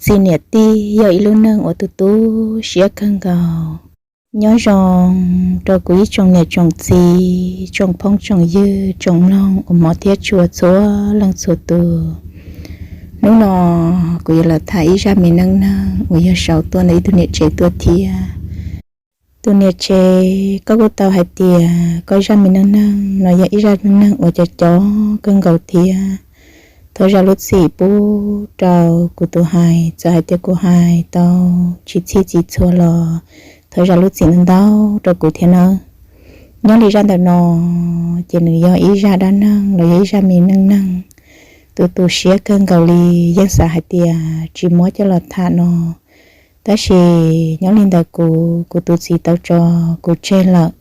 Txiv niam tij yog ib lub neej uas tu tu siab kawg nkaus. Nyob zoo rau kuv ib tsoom niam tsoom txiv, tsoom phooj tsoom ywg, tsoom mloog uas hmov thiab tshua txhua leej txhua tus. Hnub no kuv yuav los tham ib zaj me neej neeg uas yog sau tuaj ntawm ib tug niam tsev tuaj thiab. Tus niam tsev, koj kuj tau hais tias koj zaj me neej neeg no yog ib zaj neej neeg uas cov cov kawg nkaus thiab. Thov zam lub txim pub rau kuv tus hais, txawm hais tias kuv hais tau tsis txhij tsis txhua los thov zam lub txim ntau ntau rau kuv thiab nawb. Nyob li zaj ntawm no ces nws yog ib zaj dab neeg los yog ib zaj me neej neeg tu tu siab kawg nkaus li. Yeej xav hais tias tsis muab coj los tham no, tab sis nyob li ntawm kuv, kuv tus txiv tau tso kuv tseg lawm,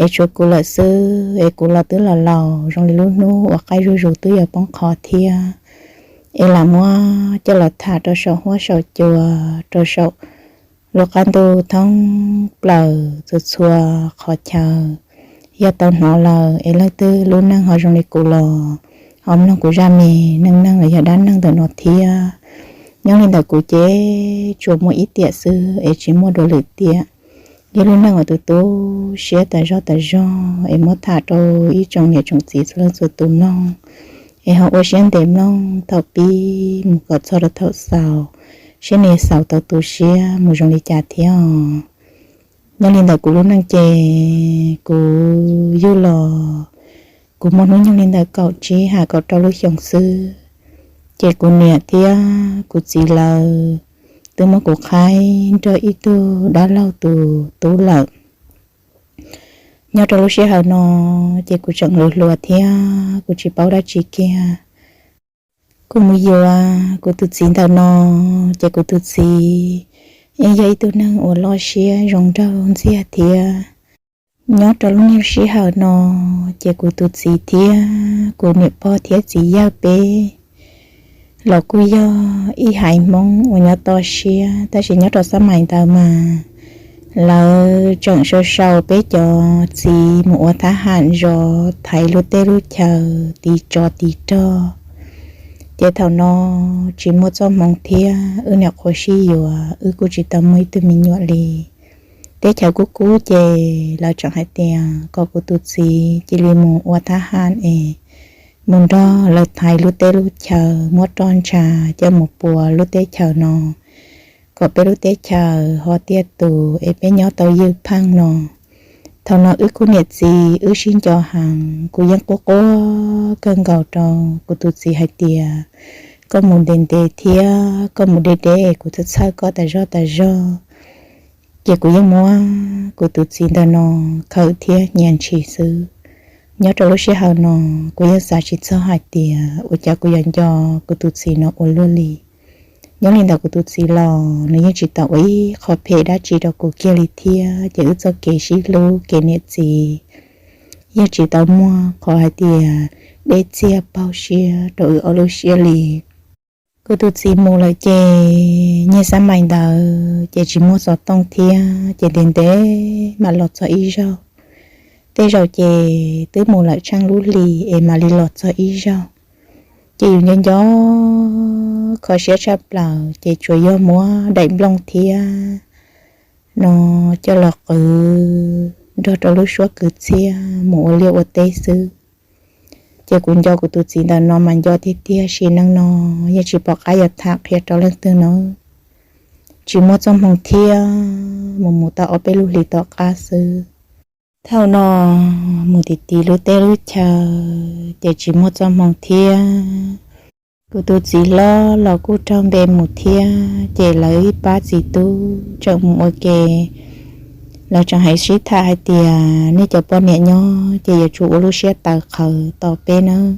es tshuav kuv lawm xwb, es kuv los twb los laus zoo li lub hnub uas qaij zuj zus twb yuav poob qho thiab, es lam muab coj los tham rau saum huab saum cua, rau saum lub qab ntuj thoob plaws txhua txhua qhov chaw. Yog tau hnov lawm es leej twg lub neej ho zoo li kuv los ho mloog kuv zaj me neej neeg los yog dab neeg ntawm no thiab. Nyob li ntawm kuv ces tsuas muaj ib tiam xwb es tsis muaj dua lwm tiam. Yog lub neej uas tu tu siab tas zog tas zog es muab tham rau ib tsoom niam tsoom txiv txhua leej txhua tus mloog, es ho ua siab ntev mloog thaum pib mus kom txog rau thaum xaus, seb nws xaus tau tu siab mus zoo li cas thiab os. Nyob li ntawm kuv lub neej ces kuv yug los kuv muaj hnub nyoog li ntawm kaum tsib ha kaum rau lub xyoo xwb, ces kuv niam thiab kuv txiv lawv twb muab kuv qhaib nrog ib tug dab laug tus tub lawm. Nyob rau lub sij hawm no ces kuv tseem hluas hluas thiab kuv tsis paub dab tsi kiag. Kuv mus yuav kuv tus txiv ntawm no, ces kuv tus txiv yeej yog ib tug neeg uas loj siab zoo nraug ntxiag thiab. Nyob rau lub niag sij hawm no ces kuv tus txiv thiab kuv niam pog thiab txiv yawg peb los kuj yog ib haiv Hmoob uas nyob toj siab, tab sis nyob rau xab mais ntawd mas lawv tseem sau sau peb cov txiv mus ua thab ham zov thaiv lub teb lub chaw tiv tsov tiv rog. Ces thaum no tsis muaj txoj hmoov thiab wb nyuam qhuav sib yuav wb kuj tsis tau muaj ib tug me nyuam li. Teb chaws kub kub ces lawv tseem hais tias kom kuv tus txiv cia li mus ua thab ham es mus nrog lawv thaiv lub teb lub chaw, muab roj ntsha coj mus pua lub teb chaws no kom peb lub teb chaws ho tiaj tus es peb nyob tau ywj pheej no. Thaum no wb khub niam txiv wb sib nco heev, kuv yeej quaj quaj kawg nkaus rau kuv tus txiv hais tias koj mus ntev ntev thiab koj mus deb deb kuv txhawj txhawj koj tas zog tas zog. Ces kuv yeej muab kuv tus txiv ntawm no khawm thiab nyias ntshis xwb. Nyob rau lub sij hawm no kuv yeej xav tsis txog hais tias ua cas kuv yuav nco kuv tus txiv no ua luaj li. Nyob li ntawm kuv tus txiv los nws yeej tsis tau ua ib qho phem dab tsi rau kuv kiag li thiab, ces wb txoj kev sib hlub kev niam txiv yeej tsis tau muaj qhov hais tias deb txiag paug siab rau wb ob lub siab li. Kuv tus txiv mus lawm ces nyiaj xab mais ntawd ces tsis muaj xov tooj thiab, ces ntev ntev mam los txog ib zaug. Tej zaum ces twb mus lawm tsheej lub hlis es mam li los txog ib zaug. Ces yus nco nco kho siab tshaj plaws ces tsuas yog muab daim nplooj thiab no coj los qwv nrog rau lub suab kwv txhiaj mus ua liaj ua teb xwb. Ces kuv nco kuv tus txiv ntawm no mas nco tiag tiag, sim neej no yeej tsis pom qab yuav tham qhia rau leej twg no. Tsis muaj txoj hmoo thiab, mus mus tau ob peb lub hlis tom qab xwb. Thaum no mus tiv tiv lub teb lub chaw ces tsis muaj txoj hmoo thiab. Kuv tus txiv hlob los kuj raug npe mus thiab, ces lawv ib pab txiv tub tseem mus ua ke. Lawv tseem hais sib tham hais tias nej cov poj niam nyob ces yuav tsum ua lub siab tawv qhawv tos peb nawb.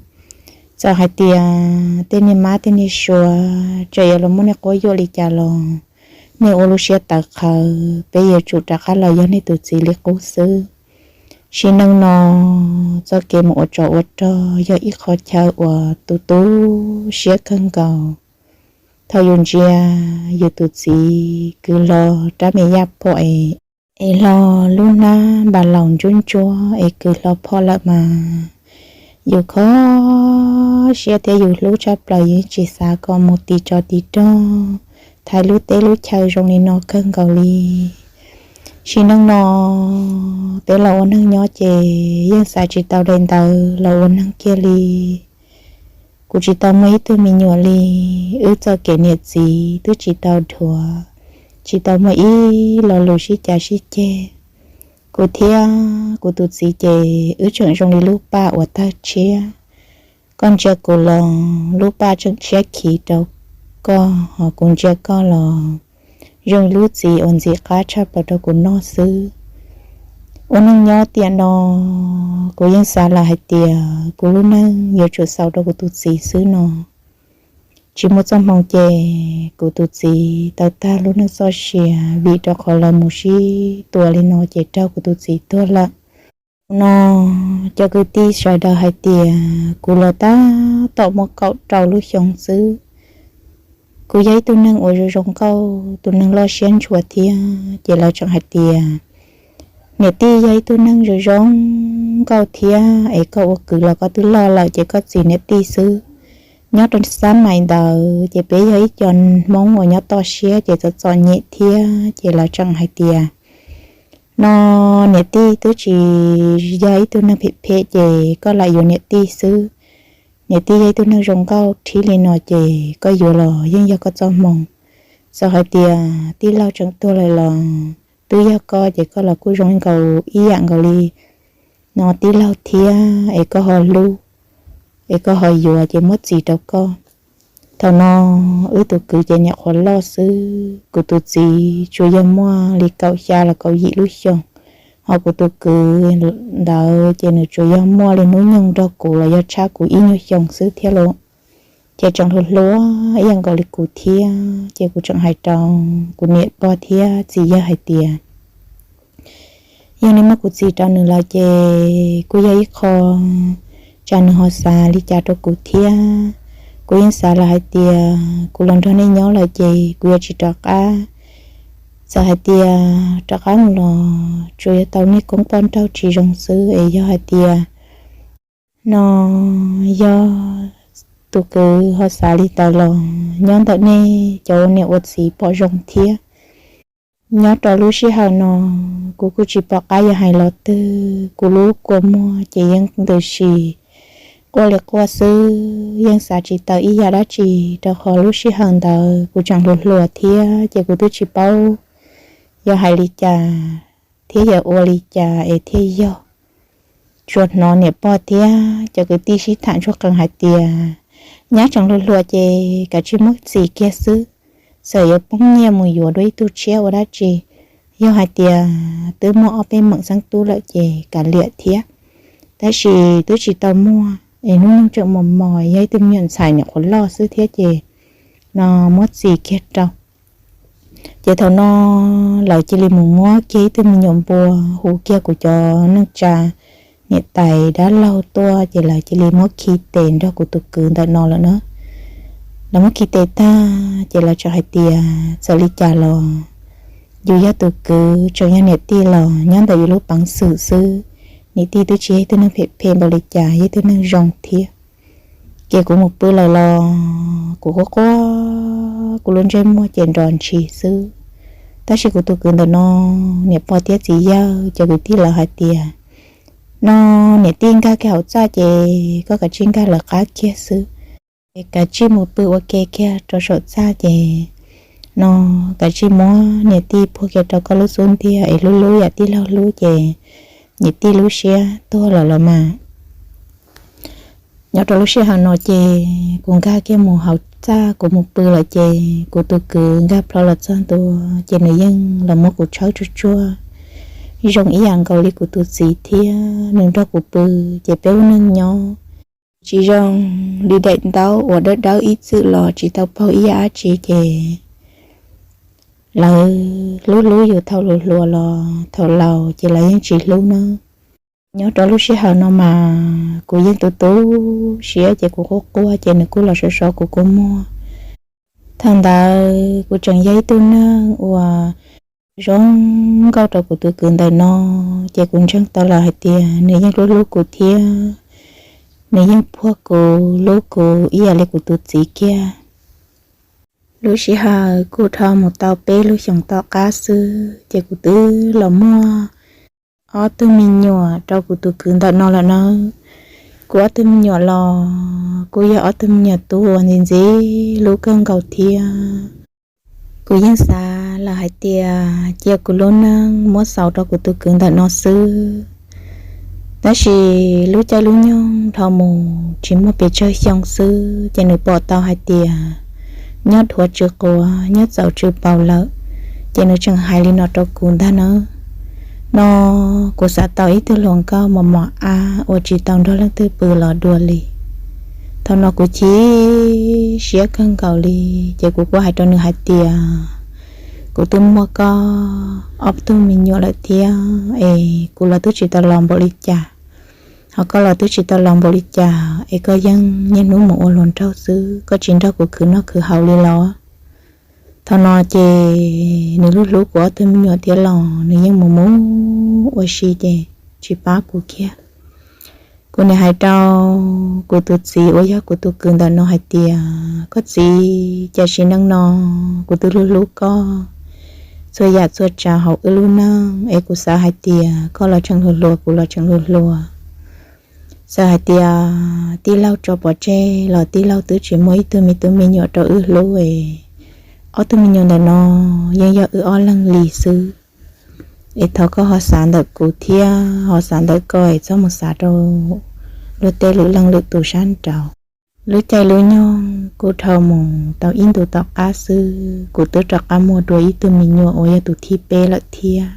Txawm hais tias tej niag mab tej niag suav tseem yuav los muab nej quab yuam li cas los nej ua lub siab tawv qhawv, peb yuav tsum rov qab los yog nej tus txiv li qub xwb. Sim neej no txoj kev mus ua tsov ua rog yog ib qho chaw uas tu tu siab kawg nkaus. Thaum yus ntsia yus tus txiv kwv hlo rab me yaj phom es, es hlo lub hnab npas laus ntsuab ntsuab es kwv hlo phom lawm mas yus kho siab thiab yus hlub tshaj plaws, yus tsis xav kom mus tiv tsov tiv rog thaiv lub teb lub chaw zoo li no kawg nkaus li. Sim neej no peb los ua neeg nyob ces yeej xav tsis tau daim ntawd los ua neeg kiag li. Kuv tsis tau muaj ib tug me nyuam li, wb txoj kev niam txiv twb tsis tau dhuav, tsis tau muaj ib lo lus sib cav sib ceg. Kuv thiab kuv tus txiv ces wb tseem zoo li lub paj uas tawg tshiab. Koj ntsia kuv los lub paj tseem tshiab khiv rau koj, ho kuv ntsia koj los zoo li lub txiv uas ntxim qab tshaj plaws rau kuv noj xwb. Ua neej nyob tiam no, kuv yeej xav lawm hais tias kuv lub neej yuav tsum xaus rau kuv tus txiv xwb no. Tsis muaj txoj hmoo ces kuv tus txiv tau tag lub neej txoj sia vim rau qhov los mus sib tua li no ces raug kuv tus txiv tuag lawm. No cov kwv tij sawv daws hais tias kuv los tab tom muaj kaum rau lub xyoo xwb. Kuv yog ib tug neeg uas zoo zoo nkauj, tus neeg loj siab ntshua thiab, ces lawv tseem hais tias niam tij yog ib tug neeg zoo zoo nkauj thiab, es koj ua kwv los koj twb loj lawm ces koj txis niam tij xwb. Nyob rau xab mais ntawd ces peb yog ib co Hmoob uas nyob toj siab ces txom txom nyem thiab, ces lawv tseem hais tias no niam tij twb tsis yog ib tug neeg phem phem ces koj lam yuav niam tij xwb. Niam tij yog ib tug neeg zoo nkauj thiab li no ces koj yuav los yeej yog koj txoj hmoo. Txawm hais tias tij laug tseem tuag lawm los twb yog koj ces koj los kuj zoo nkaus ib yam nkaus li no tij laug thiab, es koj ho hlub, es koj ho yuav ces muab txis rau koj. Thaum no wb tus kwv ces niam qhuav loj xwb, kuv tus txiv tsuas yog muaj li kaum xya los kaum yim lub xyoo, ho kuv tus kwv ntawd ces nws tsuas yog muaj li hnub nyoog nrog kuv los yog tshab kuv ib nyuag xyoo xwb thiab lauj. Ces tseem hluas hluas ib yam nkaus li kuv thiab, ces kuv tseem hais rau kuv niam pog thiab txiv yawg hais tias yog nej muab kuv txis rau nws lawm ces kuj yog ib qho, tsam nws ho xav li cas rau kuv thiab. Kuv yeej xav lawm hais tias kuv los nrog nej nyob lawm ces kuv yuav tsis rov qab. Txawm hais tias rov qab mus los tsuas yuav tau nej koob poj nrauj tsis zoo xwb, es yog hais tias no yog tus kwv ho xav li ntawd los nyob ntawm nej cov ua niam ua txiv pom zoo thiab. Nyob rau lub sij hawm no kuv kuj tsis pom qab yuav hais los twg, kuv lub kua muag ces yeej ntws si quaj li quaj xwb, yeej xav tsis tau ib yam dab tsi, rau qhov lub sij hawm ntawd kuv tseem hluas hluas thiab ces kuv twb tsis paub yuav hais li cas thiab yuav ua li cas es thiaj yog. Tsuas hnov niam pog thiab cov kwv tij sib tham ntsuag qees hais tias nyab tseem hluas hluas ces kav tsij muab txis kiag xwb, txawm yuav poob nyiaj mus yuav dua ib tug tshiab ua dab tsi. Yog hais tias twb muaj ob peb meem xeeb tub lawm ces kav liam thiab, tab sis twb tsis tau muaj es hnub nyoog tseem mos mos, yog ib tug me nyuam ntxhais nyuam qhuav loj xwb thiab ces no muab txis kiag rau. Ces thaum no lawv cia li mus muab kiag ib tug me nyuam npua hu kiag kuv cov neej tsa niam tais dab laug tuaj, ces lawv cia li muab khi tes nrog kuv tus kwv ntawm no lawm na. Lawv muab khi tes tag ces lawv tseem hais tias txawm li cas los yus yog tus kwv tseem yog niam tij los nyob ntawm yus lub peev xwm xwb. Niam tij twb tsis yog ib tug neeg phem phem npaum li cas, yog ib tug neeg zoo thiab. Ces kuv mus pw lawm los kuv quaj quaj, kuv lub ntsej muag ces nrov ntshis xwb. Tab sis kuv tus kwv ntawm no, niam pog thiab txiv yawg cov kwv tij lawv hais tias no niam tij nkag kiag hauv txaj ces koj kav tsij nkag lawv qab kiag xwb, es kav tsij mus pw ua ke kiag rau saum txaj ces no kav tsij muab niam tij puag kiag rau koj lub xub ntiag es hlub hlub yam tij laug hlub ces niam tij lub siab tuag lawm los mas. Nyob rau lub sij hawm no ces kuv nkag kiag mus hauv txaj kuv mus pw lawm ces kuv tus kwv nkag plho los txog ntua ces nws yeej los muab kuv tshawb tsuag tsuag zoo ib yam nkaus li kuv tus txiv thiab nws nrog kuv pw. Ces peb lub neej nyob tsis zoo li daim ntaub uas dawb dawb ib txwm los tsis tau paug ib yam dab tsi ces lawv hlub hlub yus thaum hluas hluas los thaum laus ces lawv yeej tsis hlub na. Nyob rau lub sij hawm no mas kuv yeej tu tu siab ces kuv quaj quaj ces nws kuj los sov sov kuv kua muag. Thaum ntawd kuv tseem yog ib tug neeg uas zoo nkauj rau kuv tus kwv ntawm no, ces kuv ntseeg tau lawm hais tias nws yeej hlub hlub kuv thiab nws yeej puag kuv hlub kuv ib yam li kuv tus txiv kiag. Lub sij hawm kuj dhau mus tau peb lub xyoos tom qab xwb ces kuv twb los muaj ob tug me nyuam rau kuv tus kwv ntawm no lawm nawb. Kuv ob tug me nyuam los kuj yog ob tug me nyuam tub uas ntxim ntxim hlub kawg nkaus thiab. Kuv yeej xav lawm hais tias cia kuv lub neej muab xaus rau kuv tus kwv ntawm no xwb. Tab sis lub caij lub nyoog dhau mus tsis muaj pes tsawg xyoo xwb ces nws pom tau hais tias nyob dhuav tsw quav nyob txaus tsw paus lawm, ces nws tseem hais li no rau kuv ntag na. No kuv xav tau ib tug hluas nkauj mos mos ab uas tsis tau nrog leej twg pw los dua li. Thaum no kuv chim siab kawg nkaus li, ces kuv kuj hais rau nws hais tias, kuv twb muaj koj ob tug me nyuam lawm thiab es kuv los twb tsis tau laus npaum li cas, ho koj los twb tsis tau laus npaum li cas es koj yeej niaj hnub mus ua hluas nraug xwb, koj tsis nrog kuv khwv noj khwv haus li los? Thaum no ces nws hlub hlub kuv ob tug me nyuam thiab los nws yeej mus mus ua si ces tsis pab kuv kiag. Kuv niam hais rau kuv tus txiv uas yog kuv tus kwv ntawm no hais tias, koj txiv, cas sim neej no kuv twb hlub hlub koj txhua yam txhua tsav hauv wb lub neej es kuv xav hais tias koj los tseem hluas hluas kuv los tseem hluas hluas. Xav hais tias tij laug tso pov tseg los tij laug twb tsis muaj ib tug me tub me nyuam rau wb hlub es ob tug me nyuam ntawm no yeej yog wb ob leeg li xwb. Es thov koj ho xav ntawm kuv thiab ho xav ntawm koj es txhob mus xav rau luag tej lwm leej lwm tus sab nraud. Lub caij lub nyoog kuj dhau mus tau ib ntus tom qab xwb kuv twb rov qab muaj dua ib tug me nyuam uas yog tus thib peb lawm thiab.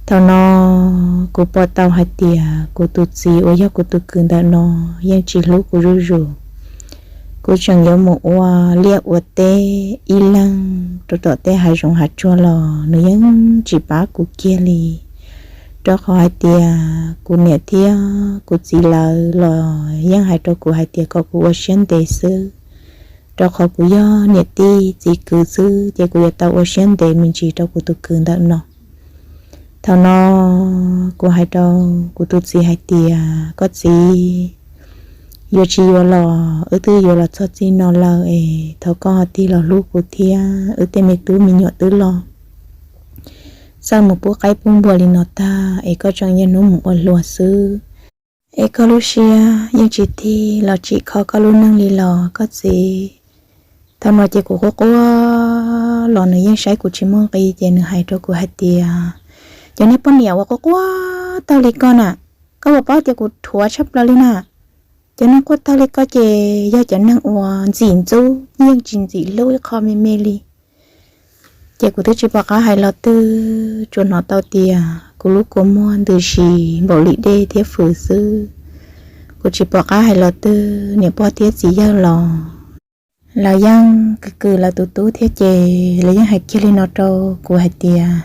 Thaum no kuv pom tau hais tias kuv tus txiv uas yog kuv tus kwv ntawm no yeej tsis hlub kuv zuj zus. Kuv tseem yuav mus ua liaj ua teb ib leeg rau tom tej hav zoov hav tsuag los nws yeej tsis pab kuv kiag li, rau qhov hais tias kuv niam thiab kuv txiv lawv los yeej hais rau kuv hais tias kom kuv ua siab ntev xwb, rau qhov kuv yog niam tij txiv kwv xwb ces kuv yuav tau ua siab ntev me ntsis rau kuv tus kwv ntawm no. Thaum no kuv hais rau kuv tus txiv hais tias, koj txiv, yuav tsis yuav los wb twb yuav los txog txij no lawm es thov koj ho tig los hlub kuv thiab, wb tej me tub me nyuam twb loj, txawj mus pub qaib pub npua li no tag es koj tseem niaj hnub mus ua hluas xwb. Es koj lub siab yeej tsis tig los tsim kho koj lub neej li los koj txiv. Thaum no ces kuv quaj quaj los nws yeej saib kuv tsis muaj nqi ces nws hais rau kuv hais tias, cov niag poj niam uas quaj quaj taug li koj na, koj puas paub tias kuv dhuav tshaj plaws li na. Cov neeg quaj taug li koj ces yog cov neeg uas ntxim ntxub yeej tsis ntxim hlub ib qho me me li. Ces kuv twb tsis pom qab hais los twg, tsuas hnov tau tias kuv lub kua muag ntws si npaum li dej thiab fws xwb. Kuv tsis pom qab hais los twg, niam pog thiab txiv yawg los lawv yeej kws kws lawv tus tub thiab ces lawv yeej hais kiag li no rau kuv hais tias,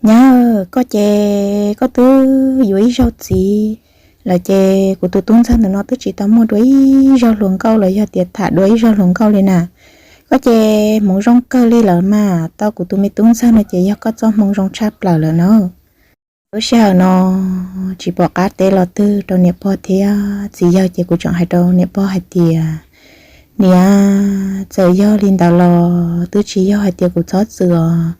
nyab, koj ces koj twb yuav ib zaug txiv lawm ces kuv tus tub ntxawg ntawm no twb tsis tau muaj dua ib zaug hluas nkauj los yog tias tham dua ib zaug hluas nkauj li na. Koj ces hmoov zoo kawg li lawm mas, tau kuv tus me tub ntxawg no ces yog koj txoj hmoov zoo tshaj plaws lawm na. Lub sij hawm no tsis pom qab teb los twg rau niam pog thiab txiv yawg ces kuv tseem hais rau niam pog hais tias, niam, txawm yog li ntawd los twb tsis yog hais tias kuv txhob txwm os,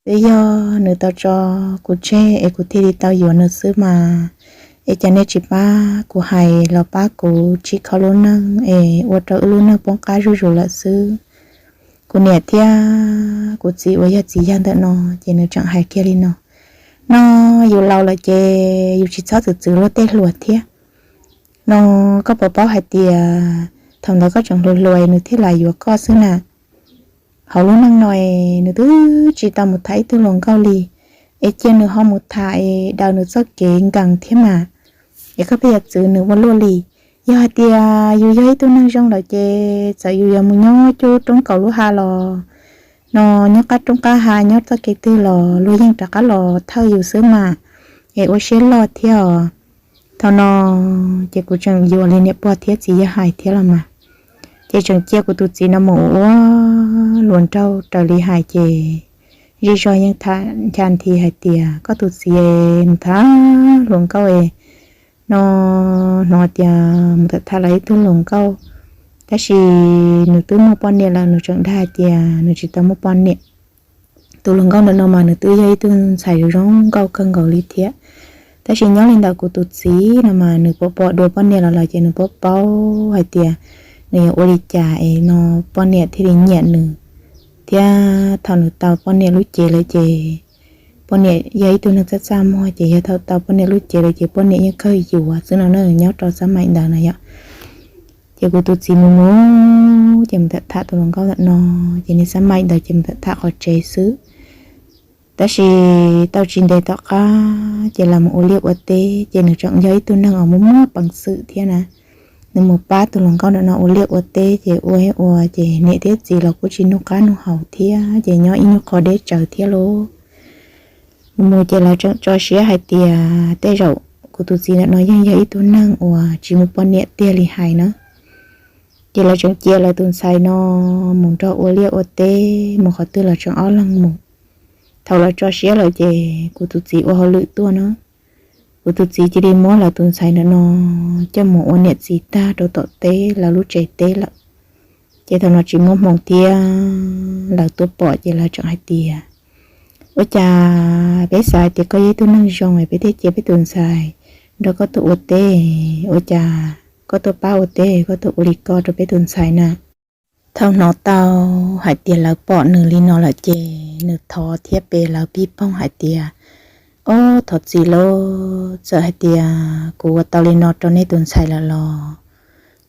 twb yog nws tau tso kuv tseg es kuv thiaj li tau yuav nws xwb mas. Es cas nej tsis pab kuv hais los pab kuv tsim kho lub neej es ua rau wb lub neej poob qab zuj zus lawm xwb. Kuv niam thiab kuv txiv uas yog txiv yawg ntawm no ces nws tseem hais kiag li no, no yus laus lawm ces yus tsis txhob txwv txwv luag tej hluas thiab. No koj puas paub hais tias thaum ntawd koj tseem hluas hluas nws thiaj lam yuav koj xwb na. Hauv lub neej no es nws twb tsis tau mus tham ib tug hluas nkauj li, es cia nws ho mus tham es daws nws txoj kev nkees thiab mas. Es koj pheej yuav txwv nws ua luaj li. Yog hais tias yus yog ib tug neeg zoo lawm ces txawm yus yuav mus nyob cuj roob kaum lub hav los, no nyob qab roob qab hav nyob txoj kev twg los luag yeej rov qab los thawj yus xwb mas. Es ua siab loj thiab os. Thaum no ces kuv tseem yuam li niam pog thiab txiv yawg hais thiab los mas, ces tseem cia kuv tus txiv no mus ua hluas nraug raws li hais ces zej zog yeej tham ncha nthi hais tias koj tus txiv mus tham hluas nkauj es, no hnov tias mus tham tham lawv ib tug hluas nkauj Tab sis nws twb muaj poj niam lawm, nws tseem dag hais tias nws tsis tau muaj poj niam. Tus hluas nkauj ntawm no mas nws twb yog ib tug ntxhais zoo nkauj kawg nkaus li thiab. Tab sis nyob li ntawm kuv tus txiv no mas nws pom pom dua poj niam los lawm ces nws paub paub hais tias nws yuav ua li cas es no poj niam thiaj li nyiam nws, thiab thaum nws tau poj niam lub cev lawm ces poj niam yog ib tug neeg txaj txaj muag ces yog thaum tau poj niam lub cev lawm ces poj niam yeej kawg yuav xwb no na, nyob rau xab maim ntawd na yom. Ces kuv tus txiv mus mus ces mus tham tham tus hluas nkauj ntawm no, ces niag xab maim ntawd ces mus tham tham qhov tsev xwb. Tab sis tau tsis ntev tom qab ces lawv mus ua liaj ua teb, ces nws tseem yog ib tug neeg uas muaj muaj peev xwm thiab na. Nws mus pab tus hluas nkauj ntawm no ua liaj ua teb ces ua ua ces niam thiab txiv los kuj tsis nug qab nug haus thiab, ces nyob ib nyuag qho deb tsawv thiab lauj. Mus mus ces lawv tseem tso siab hais tias tej zaum kuv tus txiv ntawm no yeej yog ib tug neeg uas tsis muaj poj niam tiag li hais na. Ces lawv tseem cia lawv tus ntxhais no mus nrog ua liaj ua teb, mus qhov twg los tseem ob leeg mus. Thaum lawv tso siab lawm ces kuv tus txiv ua hauj lwm tuaj na. Kuv tus txiv cia li muab lawv tus ntxhais ntawm no coj mus ua niam txiv tag rau tom teb lawv lub tsev teb lawm. Ces thaum no tsis muaj hmoo thiab, lawv tuaj pom ces lawv tseem hais tias, ua cas peb xav hais tias koj yog ib tug neeg zoo es peb thiaj cia peb tus ntxhais nrog koj tuaj ua teb, ua cas koj tuaj pab ua teb koj tuaj ua li ko rau peb tus ntxhais na. Thaum hnov tau hais tias lawv pom nws li no lawm ces nws thov thiab pe lawv pib poog hais tias, ob, thov txim lauj, txawm hais tias kuv ua tau li no rau nej tus ntxhais lawm los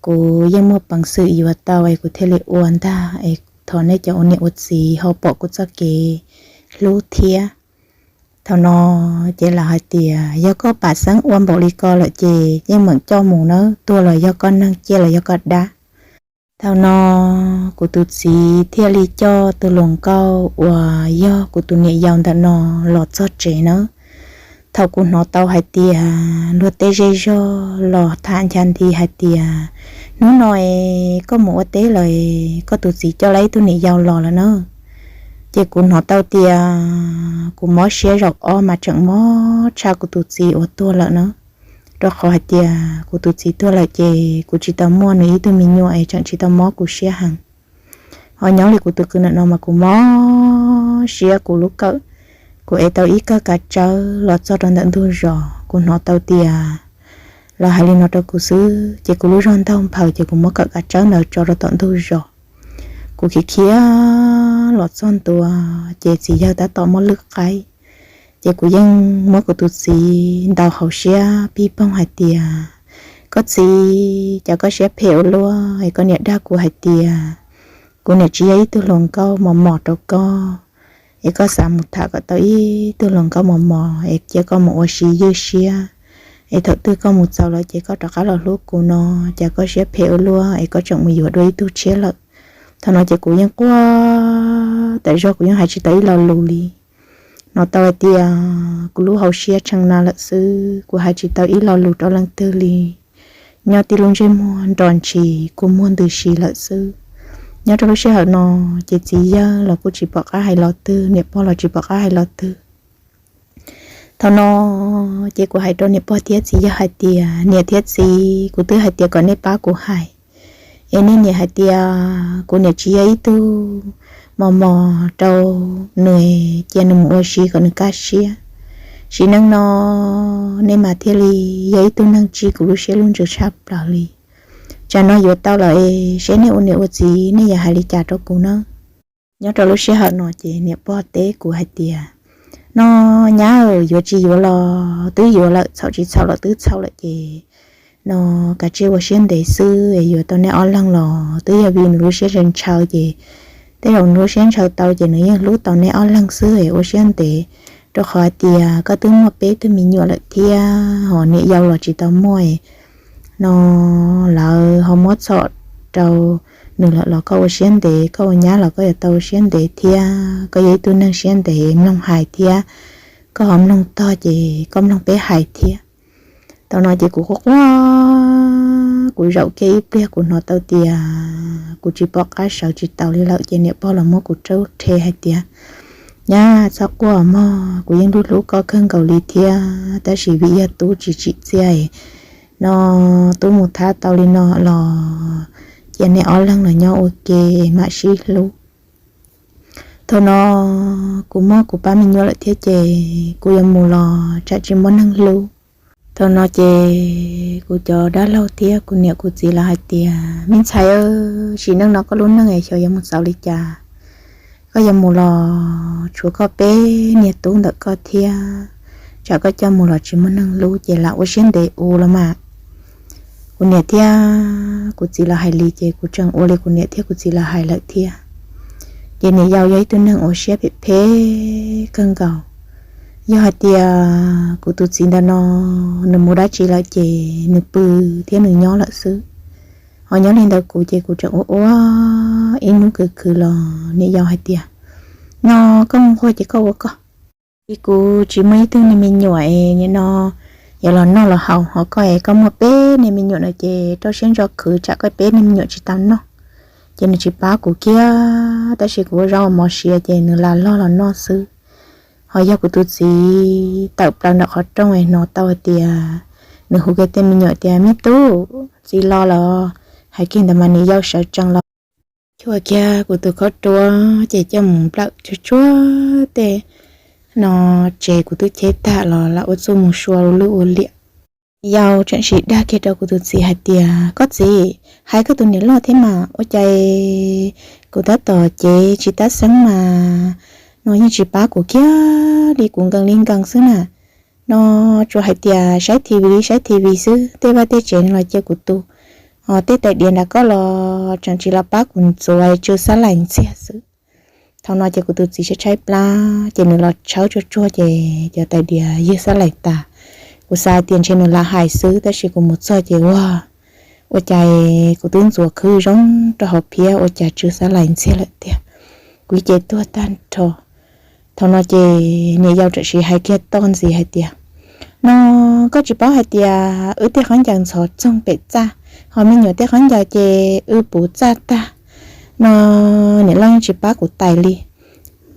kuv yeej muaj peev xwm yuav tau es kuv thiaj li ua ntag, es thov nej cov ua niam ua txiv ho pom kuv txoj kev hlub thiab. Thaum no ces lawv hais tias yog koj pam xeeb ua npaum li ko lawm ces yeej meem coj mus nawb, tuag los yog koj neeg, ciaj los yog koj dab. Thaum no kuv tus txiv thiaj li coj tus hluas nkauj uas yog kuv tus niam yau ntawm no los txog tsev nawb. Thaum kuv hnov tau hais tias luag tej zej zog los tham ncha nti hais tias hnub no es koj mus ua teb lawm, koj tus txiv coj lawm ib tug niam yau los lawm na, ces kuv hnov tau tias kuv mob siab zaum ob mas tseem mob tshaj kuv tus txiv uas tuag lawm na. Rau qhov hais tias kuv tus txiv tuag lawm ces kuv tsis tau muaj nws ib tug me nyuam es tseem tsis tau mob kuv siab heev. Ho nyob li kuv tus kwv ntawm no mas kuv mob siab kuv lub kawm, kuv ev tau ib kawm kav tsawb los txog rau ntawm ntug zos, kuv hnov tau tias lawv hais li no rau kuv xwb ces kuv lub zog ntaug nphaws ces kuv muab kawm kav tsawb ntawd tso rau tom ntug zos. Kuv khiav khiav los txog ntua ces txiv yawg tab tom muab lwj qaib. Ces kuv yeej muab kuv tus txiv ntaus hauv siab pib poog hais tias, koj txiv, cas koj siab phem ua luaj es koj niam dag kuv hais tias kuv niam tsis yog ib tug hluas nkauj mos mos rau koj, es koj xav mus tham kom tau ib tug hluas nkauj mos mos es cia koj mus ua si ywj siab, es thaum twg koj mus txaus lawm ces koj rov qab los hlub kuv no, cas koj siab phem ua luaj es koj tseem mus yuav dua ib tug tshiab lawm. Thaum no ces kuv yeej quaj tas zog, kuv yeej hais tsis tau ib lo lus li. Hnov tau hais tias kuv lub hauv siab tshee na lawm xwb, kuv hais tsis tau ib lo lus rau leej twg li. Nyob tib lub ntsej muag nro ntshis kua muag ntws si lawm xwb. Nyob rau lub sij hawm no ces txiv yawg los kuj tsis pom qab hais lo twg, niam pog los tsis pom qab hais lo twg. Thaum no ces kuv hais rau niam pog thiab txiv yawg hais tias, niam thiab txiv, kuv twb hais tias kom nej pab kuv hais, es nej niam hais tias kuv niam tsis yog ib tug mos mos rau nws, cia nws mus ua si kom nws kaj siab. Sim neej no nej mas thiaj li yog ib tug neeg tsim kuv lub siab lub ntsws tshaj plaws li. Tsam no yuav tau lawm es seb nej ua niam ua txiv nej yuav hais li cas rau kuv na. Nyob rau lub sij hawm no ces niam pog teb kuv hais tias, no nyab, yuav tsis yuav los twb yuav lawm, txhaum tsis txhaum los twb txhaum lawm ces no kav tsij ua siab ntev xwb, yuav tau nej ob leeg los twb yog vim nws lub siab ntshaw ntshaw ces tej zaum nws lub siab ntshaw tau ces nws yeej hlub tau nej ob leeg xwb, ua siab ntev, rau qhov hais tias koj twb muaj peb tug me nyuam lawm thiab ho niam yau los tsis tau muaj no lawv ho muab txhom rau nws lawm los koj ua siab ntev, koj ua nyab los koj yuav tau ua siab ntev thiab, koj yog ib tug neeg siab ntev mloog hais thiab, koj ho mloog tog ces koj mloog peb hais thiab. Thaum no ces kuv quaj quaj, kuv zaum kiag ib pliag kuv hnov tau tias kuv tsis pom qab sawv tsis taus li lawm ces niam pog los muab kuv rub rhe hais tias, nyab, txhob quaj mog, kuv yeej hlub hlub koj kawg nkaus li thiab, tab sis vim yog tub tsis tsim txiaj no, tub mus thab tau li no los cia nej ob leeg los nyob ua ke mam sib hlub. Thaum no kuv muaj kuv pab me nyuam lawm thiab ces kuv yuav mus los tsam tsis muaj neeg hlub. Thaum no ces kuv cov dab laug thiab kuv niam kuv txiv lawv hais tias, me ntxhais, sim neej no koj lub neej es xyov yuav mus txaus li cas. Koj yuav mus los tshuav koj peb niag tub ntawm koj thiab, tsam koj coj mus los tsis muaj neeg hlub ces lam ua siab ntev ua los mas. Kuv niam thiab kuv txiv lawv hais li ces kuv tseem ua li kuv niam thiab kuv txiv lawv hais lawm thiab. Ces niam yau yog ib tug neeg ua siab phem phem kawg nkaus. Yog hais tias kuv tus txiv ntawm no nws mus dab tsi lawm ces nws pw thiab nws nyob lawm xwb. Ho nyob li ntawd kuv ces kuv tseem ua ua ib hnub kwv khwv los niam yau hais tias, no koj mus nquag ces koj ua koj. Kuv tsis muaj ib tug niag me nyuam es nim no yuav los noj los haus, ho koj es koj muaj peb niag me nyuam no ces rau siab ntso khwv tsam koj peb niag me nyuam tsis tau noj. Ces nws tsis pab kuv kiag, tab sis kuv ua zaub ua mov siav ces nws lam log los noj xwb. Ho yog kuv tus txiv tawm plaws ntawm qhov rooj es hnov tau hais tias nws hu kiag tej me nyuam tias, me tub, txiv los lawm. Hais kiag ntawd mas niam yau sawv tsees los chua kiag kuv tus khaub ruab ces coj mus nplawm tsuag tsuag tej no, tsev kuv twb cheb tag los lam ua txuj mus sua ua luj ua liam. Yau tseem sim dag kiag rau kuv tus txiv hais tias, koj txiv, hais koj tus niam loj thiab mas ua cas kuv tab tom cev tsis tab xeeb mas no yeej tsis pab kuv kiag li, kuv nkees li nkees xwb na. No tsuas hais tias saib T V saib T V xwb, tej vaj tej tsev no los cia kuv tu, ho tej tais diav nram koj los tseem tsis los pab kuv ntxuav, tsw xab lais ntxiag xwb. Thaum no ces kuv tus txiv tshaib tshaib plab ces nws los tshawb tsuag tsuag ces cov tais diav ywg xab lais tas. Kuv xav hais tias ntshe nws lam hais xwb tab sis kuv mus txog ces ua, ua cas kuv twb ntxuav khwb zoo rau hauv phiab ua cas tsw xab lais ntxiag lawm tiag. Kuv ib ce tuag tag nrho. Thaum no ces niam yau tseem sim hais kiag toj ntxiv hais tias, no koj tsis paub hais tias wb tej khaub ncaws ntxhov txoog pem txaj, ho me nyuam tej khaub ncaws ces wb puv txaj tag. No niam loj yeej tsis pab kuv tais li.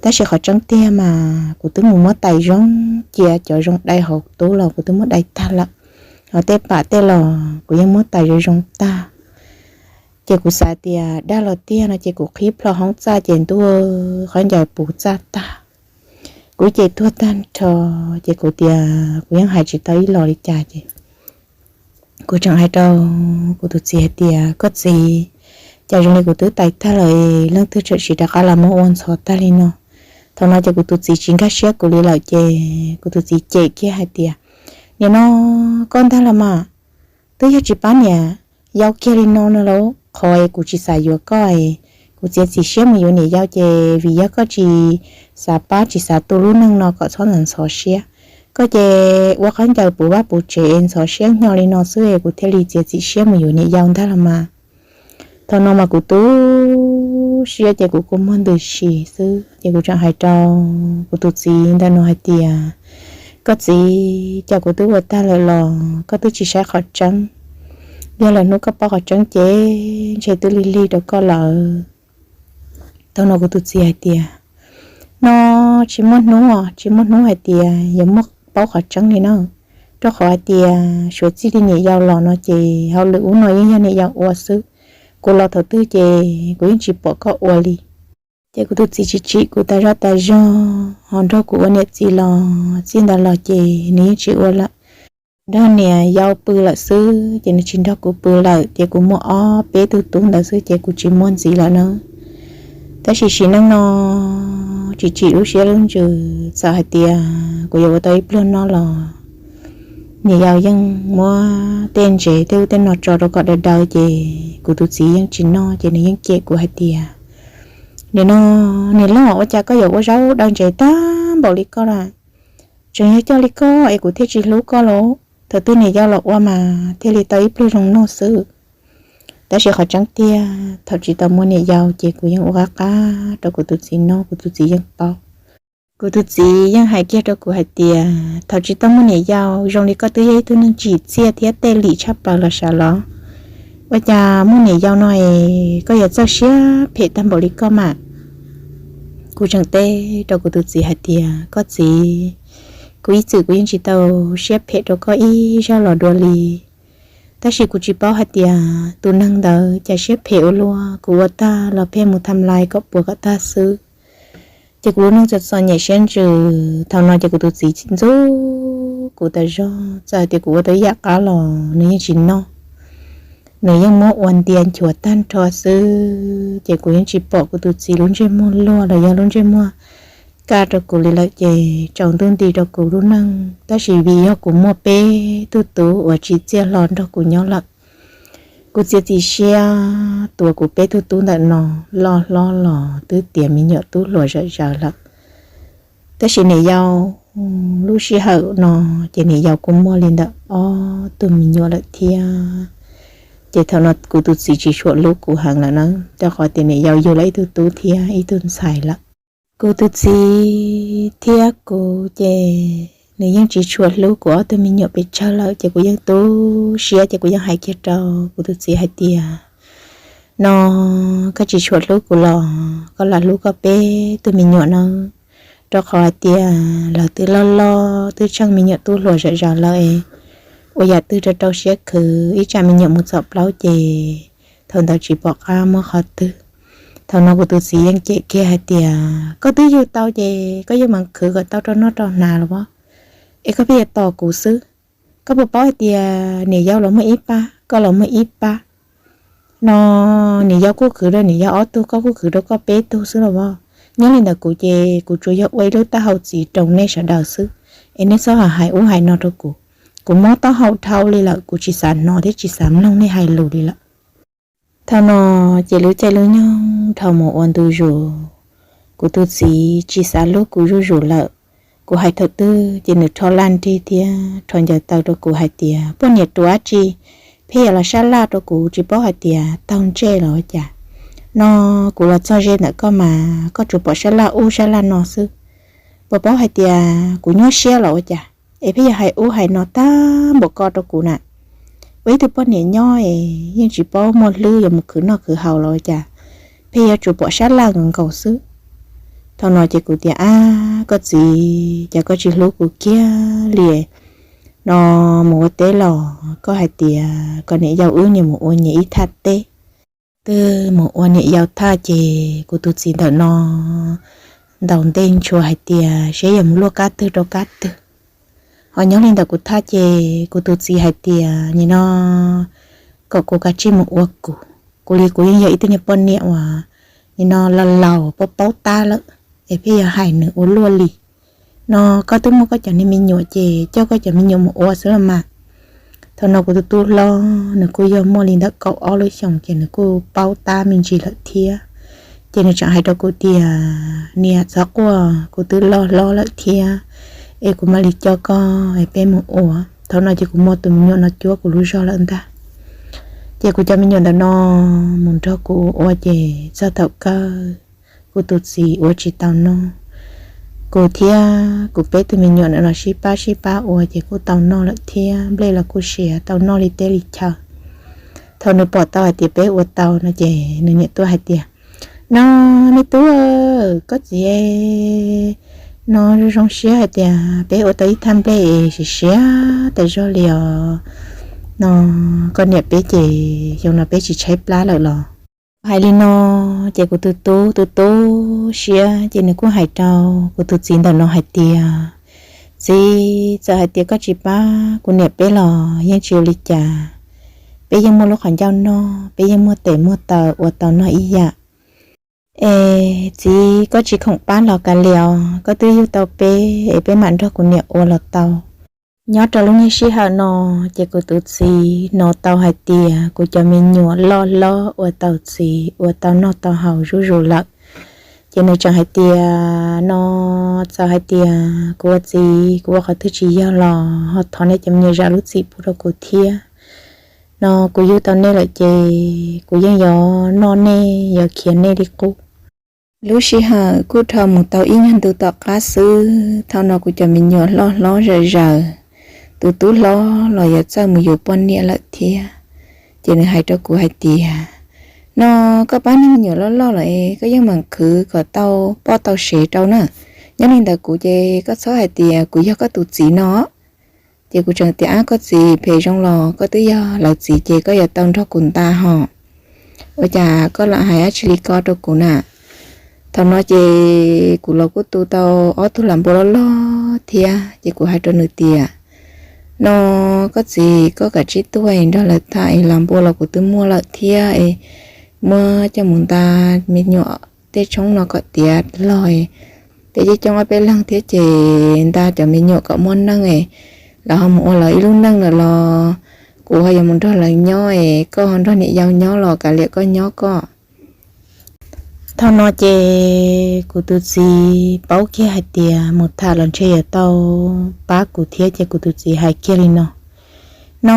Tab sis qhov tseeb tiag mas kuv twb mus muab tais zoo, cia cov zoo dai hauv tub los kuv twb muab dai tag lawm, ho tej pam tej los kuv yeej muab tais zoo zoo tag. Ces kuv xav tias dag los tiag no ces kuv qhib plho hoob txaj ces ntuj, khaub ncaws puv txaj tag. Kuv ib ce tuag tag nrho, ces kuv tias kuv yeej hais tsis tau ib los li cas ces kuv tseem hais rau kuv tus txiv hais tias, koj txiv, cas zoo li kuv twb tais tag lawm, leej twg tseem sim rov qab los muab ua ntxhov tag li no. Thaum no ces kuv tus txiv tsis nkag siab kuv li lawm ces kuv tus txiv cem kiag hais tias, nim no koj ntag los mas, twb yog tsis pab niam yau kiag li no no lauj, qhov es kuv tsis xav yuav koj es kuv txiav txim siab mus yuav niam yau ces vim yog koj tsis xav pab tsis xav tu lub neej no kom txhob ntxhov siab. Koj ces ua khaub ncaws puv vaj puv tsev es ntxhov siab hnyo li no xwb es kuv thiaj li txiav txim siab mus yuav niam yau ntag los mas. Thaum no mas kuv tu siab ces kuv kua muag ntws si xwb ces kuv tseem hais rau kuv tus txiv ntawm no hais tias, koj txiv, cas kuv twb ua tag lawm los koj twb tsis saib qhov tseeb. Yog lawm hnub koj paub qhov tseeb ces ntshe twb lig lig rau koj lawm. Thaum no kuv tus txiv hais tias, no tsis muaj hnub, tsis muaj hnub hais tias yuav muaj paub qhov tseeb li na, rau qhov hais tias suav txij li niam yau los no ces hauj lwm ub no yeej yog niam yau ua xwb. Kuv los thaum twg ces kuv yeej tsis pom koj ua li. Ces kuv tus txiv tsis tsim kuv tas zaj tas zog, ho nrog kuv ua niam txiv los txij ntawd los ces nws yeej tsis ua lawm. Nrog niam yau pw lawm xwb ces nws tsis nrog kuv pw lawm ces kuv muaj ob peb tug tub ntawd xwb ces kuv tsis muaj ntxiv lawm na. Tab sis sim neej no tsis tsim lub siab lub ntsws, txawm hais tias kuv yuav ua tau ib pluag no los niam yau yeej muab tej ntsev tej ub tej no tso rau kom daws daws ces kuv tus txiv yeej tsis noj ces nws yeej cem kuv hais tias, nim no niam loj, ua cas koj yuav ua zaub daws ntsev tag npaum li koj lawm? Tseem yog coj li koj es kuv thiaj tsis hlub koj lauj. Thaum twg niam yau los ua mas thiaj li tau ib pluag zoo noj xwb. Tab sis qhov tseeb tiag thaum tsis tau muaj niam yau ces kuv yeej ua qab qab rau kuv tus txiv noj, kuv tus txiv yeej paub. Kuv tus txiv yeej hais kiag rau kuv hais tias thaum tsis tau muaj niam yau zoo li koj twb yog ib tug neeg tsim txiaj thiab tej lim tshaj plaws los sav los, ua cas muaj niam yau no es koj yuav txawj siab phem tag npaum li koj mas? Kuv tseem teb rau kuv tus txiv hais tias koj txiv, kuv ib txwm kuv yeej tsis tau siab phem rau koj ib zaug los dua li. Tab sis kuv tsis paub hais tias tus neeg ntawd cas siab phem ua luaj, kuv ua tag los pheej mus tham lais kom puas kom tag xwb. Ces kuv lub neej txom txom nyem siab ntsws. Thaum no ces kuv tus txiv ntxub kuv tas zog, txawm hais tias kuv ua tau ib yam qab los nws yeej tsis noj. Nws yeej muab ua ntia nchuav tag nrho xwb, ces kuv yeej tsis pom kuv tus txiv lub ntsej muag luag los yog lub ntsej muag kaj rau kuv li lawm, ces tsaus ntuj nti rau kuv lub neej. Tab sis vim yog kuv muaj peb tug tub uas tsim txiaj hlo nrog kuv nyob lawm, kuv txiav txim siab tuav kuv peb tug tub ntawm no loj hlob los twb tiav me nyuam tub hluas zom zaws lawm. Tab sis niam yau lub sij hawm no ces niam yau kuj muaj li ntawm ob tug me nyuam lawm thiab. Ces thaum no kuv tus txiv tsis tshua hlub kuv heev lawm na, rau qhov tias niam yau yug lawm ib tug tub thiab ib tug ntxhais lawm. Kuv tus txiv thiab kuv ces nws yeej tsis tshua hlub kuv ob tug me nyuam pes tsawg lawm, ces kuv yeej tu siab, ces kuv yeej hais kiag rau kuv tus txiv hais tias, no koj tsis tshua hlub kuv los koj lam hlub koj peb tug me nyuam na, rau qhov hais tias lawv twb loj loj twb tsheej me nyuam tub hluas zom zaws lawm, ua yam twg rau rau siab khwv, ib tsam me nyuam mus txom plaub ces thaum ntawd tsis pom qab muab qhov twg. Thaum no kuv tus txiv yeej cem kiag hais tias, koj twb yug tau ces koj yeej meem khwv kom tau rau noj rau hnav los as, es koj pheej yuav tos kuv xwb. Koj puas paub hais tias niam yau los muaj ib pab, koj los muaj ib pab? No niam yau kuj khwv rau niam yau ob tug, koj kuj khwv rau koj peb tug xwb los as. Nyob li ntawd kuv ces kuv tsuas yog ua ib lub taub hau txiv rau nej sawv daws xwb, es nej txhob hais ub hais no rau kuv. Kuv mob taub hau dhau li lawm, kuv tsis xav hnov thiab tsis xav mloog nej hais lus li lawm. Thaum no ces lub caij lub nyoog dhau mus ua ntu zus, kuv tus txiv tsis xav hlub kuv zuj zus lawm. Kuv hais thaum twg ces nws rho laj nrig thiab rho ncaws taw rau kuv hais tias, poj niam ruam dab tsi, pheej yuav los sab laj rau kuv, tsis paub hais tias taug ntsej los ua cas. No kuv los txog ze ntawm koj mas koj tsuas pom sab laj ub sab laj no xwb. Puas paub hais tias kuv nyuaj siab los ua cas, es pheej yuav hais ub hais no tag npaum ko rau kuv na? Ua ib tug poj niam nyob es yeej tsis paub muaj hlwb yuav mus khwv noj khwv haus los ua cas, pheej yuav tsuas pom sab laj nkaus nkaus xwb. Thaum no ces kuv tias, ab koj txiv, cas koj tsis hlub kuv kiag li? No mus ua teb los koj hais tias kom niam yau wb nyias mus ua nyias ib thaj teb. Twb mus ua niam yau thaj ces kuv tus txiv ntawm no ntaus ntej ntshua hais tias seb yuav mus luaj qab twg rau qab twg. Ho nyob li ntawm kuv thaj ces kuv tus txiv hais tias nim no kom kuv kav tsij mus ua kuv, kuv li kuv yeej yog ib tug niag poj niam uas nim no laus laus paub paub tab lawm, es pheej yuav hais nws ua luaj li. No koj twb muaj koj cov niag me nyuam ces coj koj cov me nyuam mus ua xwb los mas. Thaum no kuv tus tub hlob nws kuj yog muaj li ntawm kaum ob lub xyoos ces nws kuj paub tab me ntsis lawm thiab. Ces nws tseem hais rau kuv tias, niam txhob quaj, kuv twb loj hlob lawm thiab, es kuv mam li coj koj es peb mus ua. Thaum no ces kuv muab tus me nyuam no cuab kuv lub zog lawm ntag. Ces kuv cov me nyuam ntawm no mus nrog kuv ua ces txog thaum kawg kuv tus txiv ua tsis tau noj. Kuv thiab kuv peb tug me nyuam ntawm no sib pab sib pab ua ces kuj tau noj lawm thiab, nplej los kuj siav tau noj li teb li chaw. Thaum nws pom tau hais tias peb ua tau no ces nws niam tuaj hais tias, no me tub, koj txiv no zoo zoo siab hais tias peb ua tau ib thaj nplej es siav siav tas zog li os. No koj niam peb ces xyoo no peb tsis tshaib plab lawm los? Hais li no ces kuv tus tub tu tu siab ces nws kuj hais rau kuv tus txiv ntawm no hais tias, txiv, txawm hais tias koj tsis pab kuv niam peb los yeej tsis ua li cas. Peb yeej muaj lub qhov ncauj noj, peb yeej muaj tes muaj taw ua tau noj ib yam. Es txiv, koj tsis khoom pab los kav liam, koj twb yug tau peb es peb mam nrog kuv niam ua los tau. Nyob rau lub niag sij hawm no ces kuv tus txiv hnov tau hais tias kuv cov me nyuam loj hlob ua tau txiv ua tau noj tau haus zuj zus lawm. Ces nws tseem hais tias, no txawm hais tias kuv ua txiv kuv ua qhov twg tsis yog los ho thov nej cov me nyuam zam lub txim pub rau kuv thiab. No kuv yug tau nej lawm ces kuv yeej yuav noj nej, yuav khiav nej li qub. Lub sij hawm kuj dhau mus tau ib nyuag ntu tom qab xwb, thaum no kuv cov me nyuam loj hlob zam zaws, tus tub hlob los yuav txawj mus yuav poj niam lawm thiab. Ces nws hais rau kuv hais tias, no koj pab niag me nyuam loj loj lawm es koj yeej meem khwv kom tau poj tau sev rau na. Nyob li ntawd kuv ces koj txhob hais tias kuv yog koj tus txiv no. Ces kuv tseem tias, Ab, koj txiv phem zoo los koj twb yog lawv txiv ces koj yuav tau nrog kuv nta hos, ua cas koj lam hais dab tsi li ko rau kuv na? Thaum no ces kuv los kuj tu tau ob tug lam npua loj loj thiab, ces kuv hais rau nws tias, No, koj txiv, koj kav tsij tuaj nrog lawv tham, lam npua los kuv twb muaj lawm thiab es muab coj mus nta me nyuam tej tshoob no kom tiav los, peb coob coob ob peb leeg thiab ces nta cov me nyuam kom muaj neej, lawv ho mus ua lawv ib lub neej lawm los kuv ho yuav mus nrog lawv nyob es koj ho nrog niam yau nyob los kav liam koj nyob koj. Thaum no ces kuv tus txiv paub kiag hais tias mus tham los ntshe yuav tau pab kuv thiab ces kuv tus txiv hais kiag li no, No,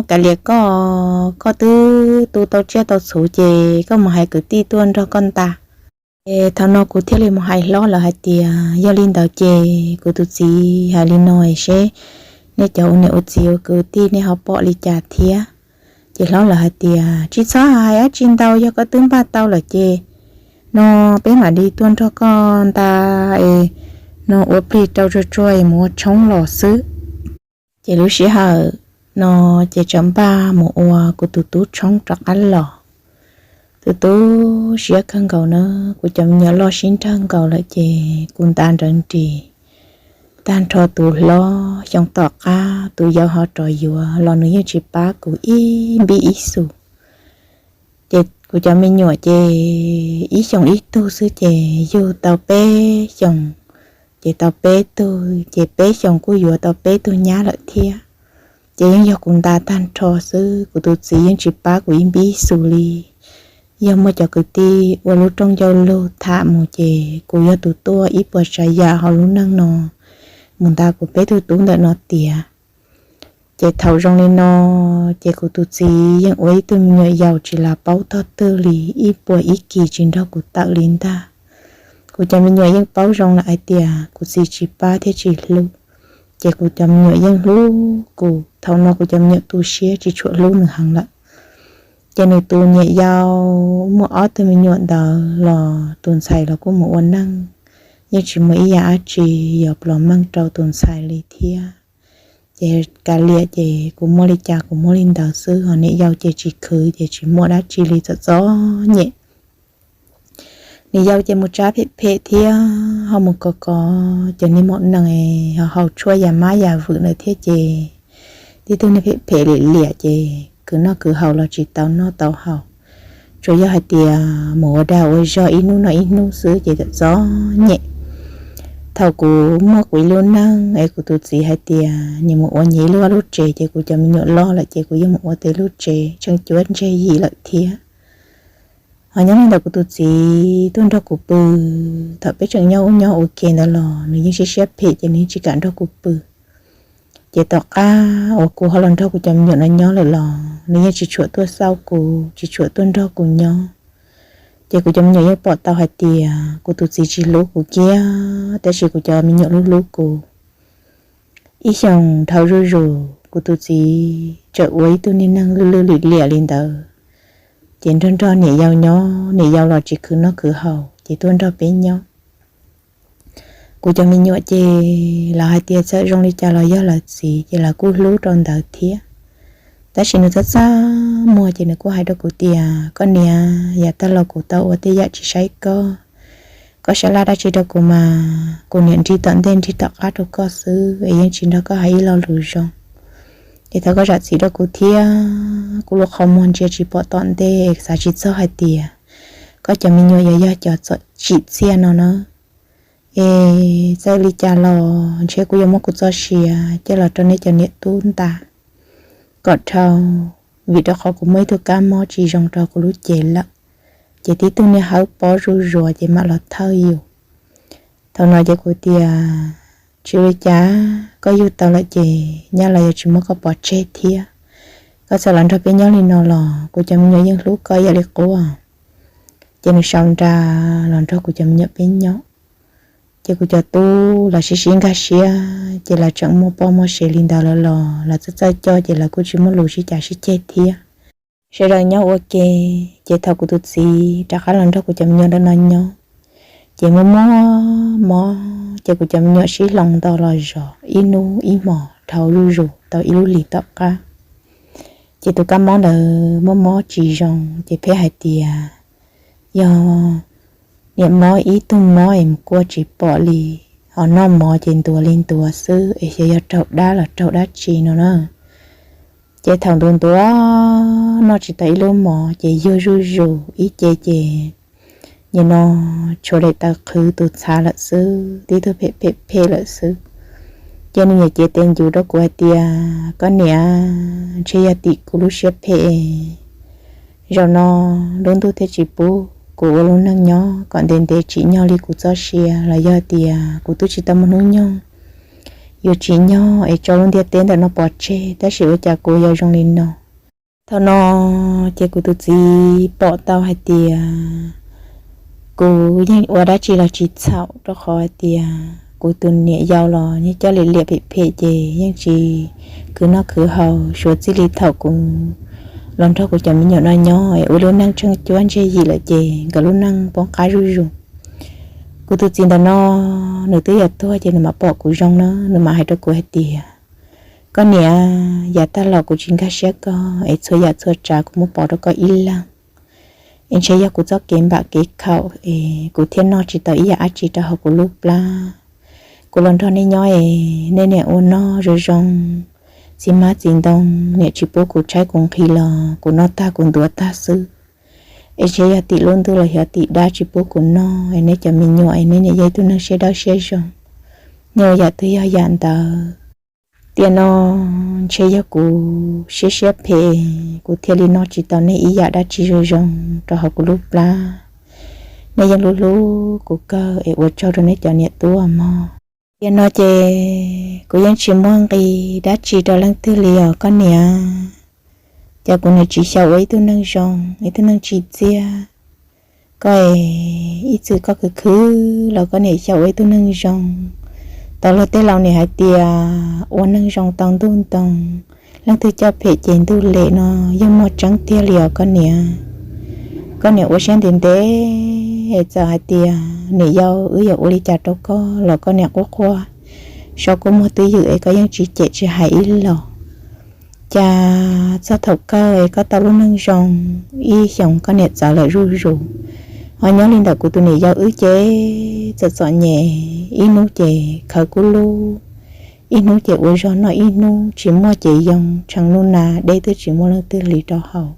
kav liam koj, koj twb tu tau tsiaj tau txhuv ces koj mus hais kwv tij tuaj nrog koj nta. Es thaum no kuv thiaj li mus hais hlob lawv hais tias, Yog li ntawd ces kuv tus txiv hais li no seb nej cov ua niam ua txiv ua kwv tij nej ho pom li cas thiab. Ces hlob lawv hais tias, Tsis txhob hais dab tsi ntau, yog koj twb npaj tau lawm ces no peb mam li tuaj nrog koj nta es no ua plig rau tsuag tsuag es mus ua tshoob los xwb. Ces lub sij hawm no ces tseem npaj mus ua kuv tus tub tshoob rov qab los. Tus tub siab kawg nkaus na, kuv cov me nyuam loj sib nrawg nkaus lawm ces kuv nta nrawv nris. Tag nrho tus hlob xyoo tom qab tus yau ho rov yuav los nws yeej tsis pab kuv ib npib ib xus. Ces kuv cov me nyuam ces ib xyoos ib tug xwb ces yug tau peb xyoos, ces tau peb tug ces peb xyoos kuj yuav tau peb tug nyab lawm thiab. Ces yeej yog kuv nta tag nrho xwb, kuv tus txiv yeej tsis pab kuv ib npib ib xus li. Yog muaj cov kwv tij ua lub rooj ncauj lug tham mus ces kuv yog tus tuaj ib puas tsav yam hauv lub neej no mus nta kuv peb tug tub ntawm no tiav. Ces thaum zoo li no ces kuv tus txiv yeej ua ib tug me nyuam yaus tsis lam paub tog twg li, ib puas ib kis tsis nrog kuv tawm li ntag. Kuv cov me nyuam yeej paub zoo lawm hais tias kuv txiv tsis pab thiab tsis hlub, ces kuv cov me nyuam yeej hlub kuv. Thaum no kuv cov me nyuam tu siab tsis tshua hlub nws heev lawm. Ces nws tus niam yau muaj ob tug me nyuam ntawd los tus ntxhais los kuj mus ua neej, yeej tsis muaj ib yam dab tsi yuav plos meej rau tus ntxhais li thiab. Ces kav liam ces kuv muaj li cas kuv muaj li ntawd xwb, ho niam yau ces tsis khwv ces tsis muaj dab tsi li, txom txom nyem. Niam yau ces mus tsab phem phem thiab ho mus kov kov cov niag maum nees ho haus tshuaj yam mab yam vwm ntawd thiab ces tib tug niag phem phem liam liam ces khwv noj khwv haus los tsis tau noj tau haus, tsuas yog hais tias mus ua dag ua zog ib hnub noj ib hnub xwb ces txom txom nyem. Thaum kuv muaj kuv ib lub neej es kuv tus txiv hais tias nyias mus ua nyias ib lub vaj lub tsev ces kuv cov me nyuam loj lawm ces kuv yeej mus ua tau ib lub tsev tsheej cuab ntseg yim lawm thiab. Ho nyob li ntawd kuv tus txiv tuaj nrog kuv pw, thaum peb tseem nyob ub nyob ua ke ntawd los nws yeej siab siab phem ces nws yeej tsis kam nrog kuv pw. Ces tom qab uas kuv ho los nrog kuv cov me nyuam no nyob lawm los nws yeej tsis tshua tuaj xauj kuv, tsis tshua tuaj nrog kuv nyob. Ces kuv cov me nyuam yeej pom tau hais tias kuv tus txiv tsis hlub kuv kiag, tab sis kuv cov me nyuam hlub hlub kuv. Ib xyoos dhau zuj zus kuv tus txiv txawm ua ib tug niag neeg lwj lwj liam liam li ntawd, ces nrog nrog niam yau nyob, niam yau los tsis khwv noj khwv haus ces tuaj nrog peb nyob. Kuv cov me nyuam ces lawv hais tias txawm zoo li cas los yog lawv txiv ces lawv kuj hlub rau ntawd thiab. Tab sis nws txaj txaj muag ces nws kuj hais rau kuv tias, Koj niam, yav tag los kuv tau ua tej yam tsis saib koj, koj sab laj dab tsi rau kuv mas kuv niam nrig tom ntej nrig tom qab rau koj xwb es yeej tsis nrog koj hais ib lo lus zoo. Es thov koj zam txim rau kuv thiab, kuv lub qhov muag ntsia tsis pom tom ntej, xav tsis txog hais tias koj cov me nyuam yuav yog cov txom txim txiaj no na. Es txawm li cas los ntshe kuv yuav muab kuv txoj sia coj los rau nej cov niam tub nta kom dhau, vim rau qhov kuv muaj ib tug kab mob tsis zoo rau kuv lub cev lawm, ces tib tug niag hawb pob zuj zus ces mam los thawj yus. Thaum no ces kuv tias, Tsis ua li cas, koj yug tau lawm ces nyab los yuav tsis muab koj pov tseg thiab. Koj txawm los nrog peb nyob li no los kuv cov me nyuam yeej hlub koj ib yam li qub. Ces nws sau nra los nrog kuv cov me nyuam peb nyob. Ces kuv cov tub lawv sib sib nkag siab ces lawv tseem muaj poj muaj sev li ntawd lawm los lawv txawj txawj coj ces lawv kuj tsis muaj lus sib cav sib ceg thiab. Sawv daws nyob ua ke, ces thaum kuv tus txiv rov qab los nrog kuv cov me nyuam ntawm no nyob, ces muaj muaj mob ces kuv cov me nyuam sib hloov nto los zov ib hnub ib hmos dhau zuj zus tau ib lub hlis tom qab. Ces tus kab mob ntawd mob mob tsis zoo ces pheej hais tias yog niam mob ib tug mob es mus kuaj tsis pom li, ho noj mov ces ntuav li ntuav xwb es xyov yog raug dab los raug dab tsi no na. Ces thaum ntuav ntuav noj tsis tau ib lub mov ces yuag zuj zus ib ce ces nim no tshuav daim tawv qhwv tus txhav lawm xwb, tib tug phem phem phem lawm xwb. Ces nws niam cev tes ncuv rau kuv hais tias, koj niam, ntshe yog tim kuv lub siab phem, zaum no lub ntuj thiaj tsis pub kuv ua lub neej nyob kom ntev ntev tsim nyog li kuv txoj sia, los yog tias kuv twb tsis tau muaj hnub nyoog yuav tsim nyog es tso lub ntiaj teb ntawm no pov tseg, tab sis ua cas kuv yuav zoo li no. Thaum no ces kuv tus txiv pom tau hais tias kuv yeej ua dab tsi los tsis txhaum, rau qhov hais tias kuv tus niam yau los yeej coj li liam phem phem ces yeej tsis khwv noj khwv haus, suav txij li thaum kuv los nrog kuv cov me nyuam no nyob es ua lub neej tsheej cuab ntseg yim lawm ces nkawd lub neej poob qab zuj zus. Kuv tus txiv ntawm no nws twb yuav tuag ces nws mam pom kuv zoo na, nws mam hais rau kuv hais tias, koj niam, yav tag los kuv tsis nkag siab koj es txhua yam txhua tsav kuv muab pov rau koj ib leeg, es ntshe yog kuv txoj kev npam kev khaum es kuv thiaj noj tsis tau ib yam dab tsi rau hauv kuv lub plab. Kuv los nrog nej nyob es nej niam ua noj zoo zoo, txiv hmab txiv ntoo niam tsis pub kuv tshaib kuv nqhis los kuv noj tag kuv ntuav tag xwb. Es ntshe yog tim lub ntuj los yog tim dab tsis pub kuv noj es nej cov me nyuam es nej niam yog ib tug neeg siab dawb siab zoo, nej ua yam twg yog yam ntawd. Tiam no ntshe yog kuv siab siab phem, kuv thiaj li noj tsis tau nej ib yam dab tsi zoo zoo rau hauv kuv lub plab. Nej yeej hlub hlub kuv kawg es ua tsaug rau nej cov niam tub mog. Tiam no ces kuv yeej tsis muaj nqis dab tsi rau leej twg li os koj niam. Ces kuv niam tsis xyaum ua ib tug neeg zoo, ib tug neeg tsim txiaj. Koj es ib txwm koj khwv khwv los koj niam xyaum ua ib tug neeg zoo. Tau luag tej laus niam hais tias ua neeg zoo tau ntuj ntoo, leej twg coj phem ces ntuj lem no, yog muaj tseeb tiag li os koj niam. Koj niam ua siab ntev ntev, txawm hais tias niam yau wb yuav ua li cas rau koj los koj niam quaj quaj, so kua muag twj ywm es koj yeej tsis cem tsis hais ib los. Cas txog thaum kawg es koj tau lub neej zoo, ib xyoos koj niam txawv lawm zuj zus. Ho nyob li ntawm kuv tus niam yau wb ces txom txom nyem, ib hnub ces khawv kub lub, ib hnub ces ua zog noj ib hnub, tsis muaj ces yoo tshee nub na, deb twb tsis muaj leej twg hliv rau haus.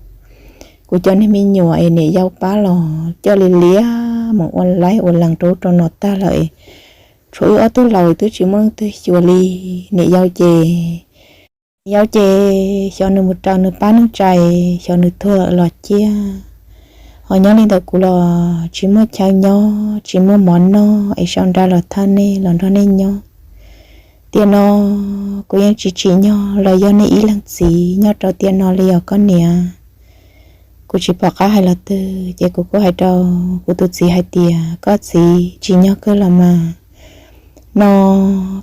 Kuv cov niag me nyuam es niam yau pab los coj li liab mus ua laib ua lees rau ub rau no tag lawm. Tshuav wb ob tug laus twb tsis muaj leej twg xyuas li. Niam yau ces, niam yau ces xyov nws mus raws nws pab neej tsa, xyov nws tuag los ciaj. Ho nyob li ntawm kuv los tsis muaj chaw nyob, tsis muaj mov noj es sau nra los thawj nej los nrog nej nyob. Tiam no kuv yeej tsis tsim nyog los yog nej ib leeg txiv nyob rau tiam no li os koj niam. Kuv tsis pom qab hais los twg ces kuv kuj hais rau kuv tus txiv hais tias, koj txiv, tsim nyog kawg los mas. No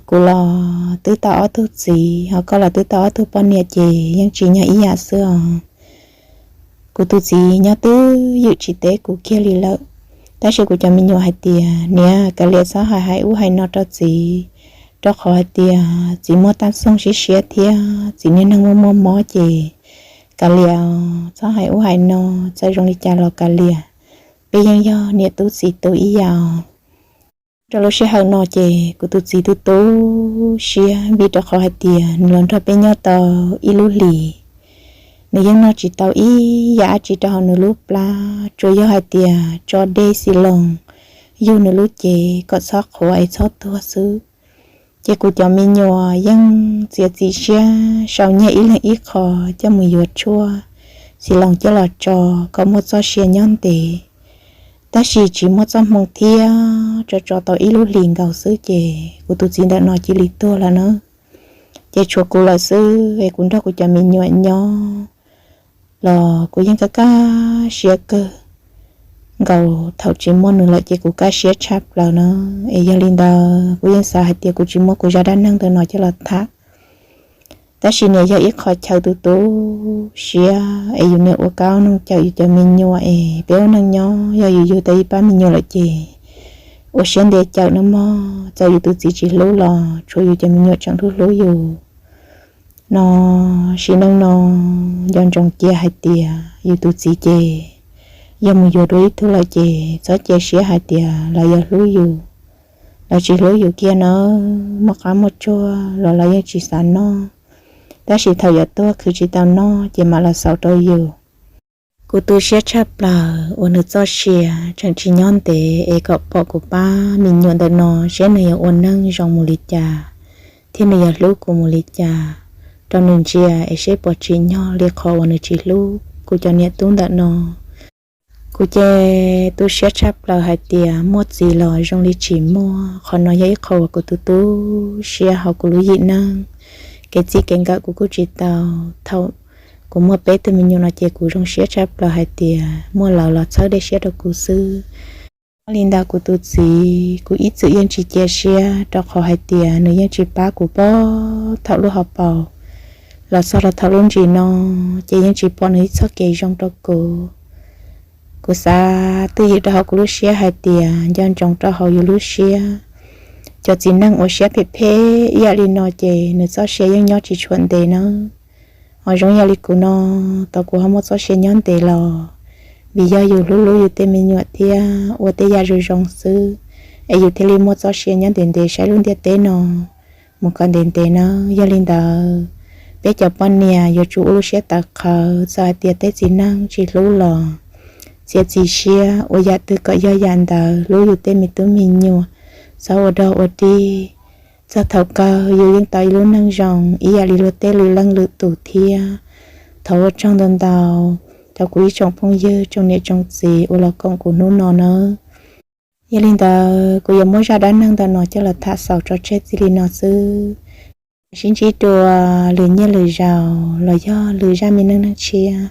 kuv los twb tau ob tug txiv, ho koj los twb tau ob tug poj niam ces yeej tsim nyog ib yam xwb os. Kuv tus txiv nyob twj ywm tsis teb kuv kiag li lawm. Tab sis kuv cov me nyuam hais tias, niam, kav liam txhob hais hais ub hais no rau txiv, rau qhov hais tias txiv muaj tab txoog siab siab thiab txiv niag neeg muaj muaj mob ces kav liam txhob hais ub hais no, txawm zoo li cas los kav liam, peb yeej yog niam tub txiv tub ib yam os. Rau lub sij hawm no ces kuv tus txiv tu tu siab vim rau qhov hais tias nws los nrog peb nyob tau ib lub hlis, nws yeej noj tsis tau ib yam dab tsi rau hauv nws lub plab, tsuas yog hais tias tso dej xi loos yug nws lub cev kom txhob qhuav es txhob tuag xwb. Ces kuv cov me nyuam yeej txiav txim siab sau nyiaj ib leeg ib qho coj mus yuav tshuaj xi loos coj los tso kom muaj txoj sia nyob ntev. Tab sis tsis muaj txoj hmoo thiab, tso tso tau ib lub hlis nkaus xwb ces kuv tus txiv ntawm no cia li tuag lawm na. Ces tshuav kuv lawm xwb es kuv nrog kuv cov me nyuam nyob los kuv yeej kaj kaj siab kawg nkaus. Thaum tsis muaj nws lawm ces kuv kaj siab tshaj plaws na. Es yog li ntawd kuv yeej xav hais tias kuv tsis muab kuv zaj dab neeg ntawm no coj los tham. Tab sis niam yog ib qho chaw tu tu siab es yus niam ua kab noog cawm yus cov me nyuam es peb ua neej nyob yog yus yug tau ib pab me nyuam lawm ces ua siab ntev cawm nawb mog. Txawm yus tus txiv tsis hlub los tshuav yus cov me nyuam tseem hlub hlub yus. No, sim neej no nco ntsoov cia hais tias yus tus txiv ces yog mus yuav dua ib tug lawm ces txhob cia siab hais tias lawv yuav hlub yus. Lawv tsis hlub yus kiag nawb, muaj qab muaj tsuag los lawv yeej tsis xav noj, tab sis thaum yuav tuag khwv tsis tau noj ces mam los xaus rau yus. Kuv tu siab tshaj plaws uas nws txoj sia tseem tsis nyob ntev es kom pom kuv pab me nyuam ntawm no seb nws yuav ua neej zoo mus li cas thiab nws yuav hlub kuv mus li cas rau nws ntsia es seb puas tsim nyog li qhov uas nws tsis hlub kuv cov niam tub ntawm no. Kuv ces tu siab tshaj plaws hais tias muaj txiv los zoo li tsis muaj. Qhov no yog ib qho uas kuv tu tu siab hauv kuv lub yim neej. Kev txij kev nkawm kuv kuj tsis tau. Thaum kuv muaj peb tug me nyuam no ces kuv zoo siab tshaj plaws hais tias muaj lawv los txhawb dej siab rau kuv xwb. Li ntawd kuv tus txiv kuv ib txwm yeej tsis cia siab rau qhov hais tias nws yeej tsis pab kuv pab thaum lub hauv paus los txog los thaum lub ntsis no ces yeej tsis pom nws ib txoj kev zoo rau kuv. Kuv xav twj ywm rau hauv kuv lub siab hais tias nco ntsoov rau hauv yus lub siab. Cov txiv neej uas siab phem phem ib yam li no ces nws txoj sia yeej nyob tsis tshua ntev nawb. Ho zoo yam li kuv no, tau kuv ho muaj txoj sia nyob ntev los vim yog yus hlub hlub yus tej me nyuam thiab ua tej yam zoo zoo xwb es yus thiaj li muaj txoj sia nyob ntev ntev saib lub ntiaj teb no mus kom ntev ntev nawb. Yog li ntawd, peb cov poj niam yuav tsum ua lub siab tawv qhawv txawm hais tias tej txiv neej tsis hlub los txiav txim siab ua yam twg kom yog yam ntawd hlub yus tej me tub me nyuam. Txhob ua dog ua dig, txog thaum kawg yus yeej tau ib lub neej zoo ib yam li luag tej lwm leej lwm tus thiab. Thov ua tsaug ntau ntau rau kuv ib tsoom phooj ywg tsoom niam tsoom txiv uas los koom kuv hnub no nawb. Yog li ntawd kuv yuav muab zaj dab neeg ntawm no coj los tham xaus tso tseg txij li no xwb. Sib ntsib dua lwm nyiaj lwm zaus los yog lwm zaj me neej neeg tshiab.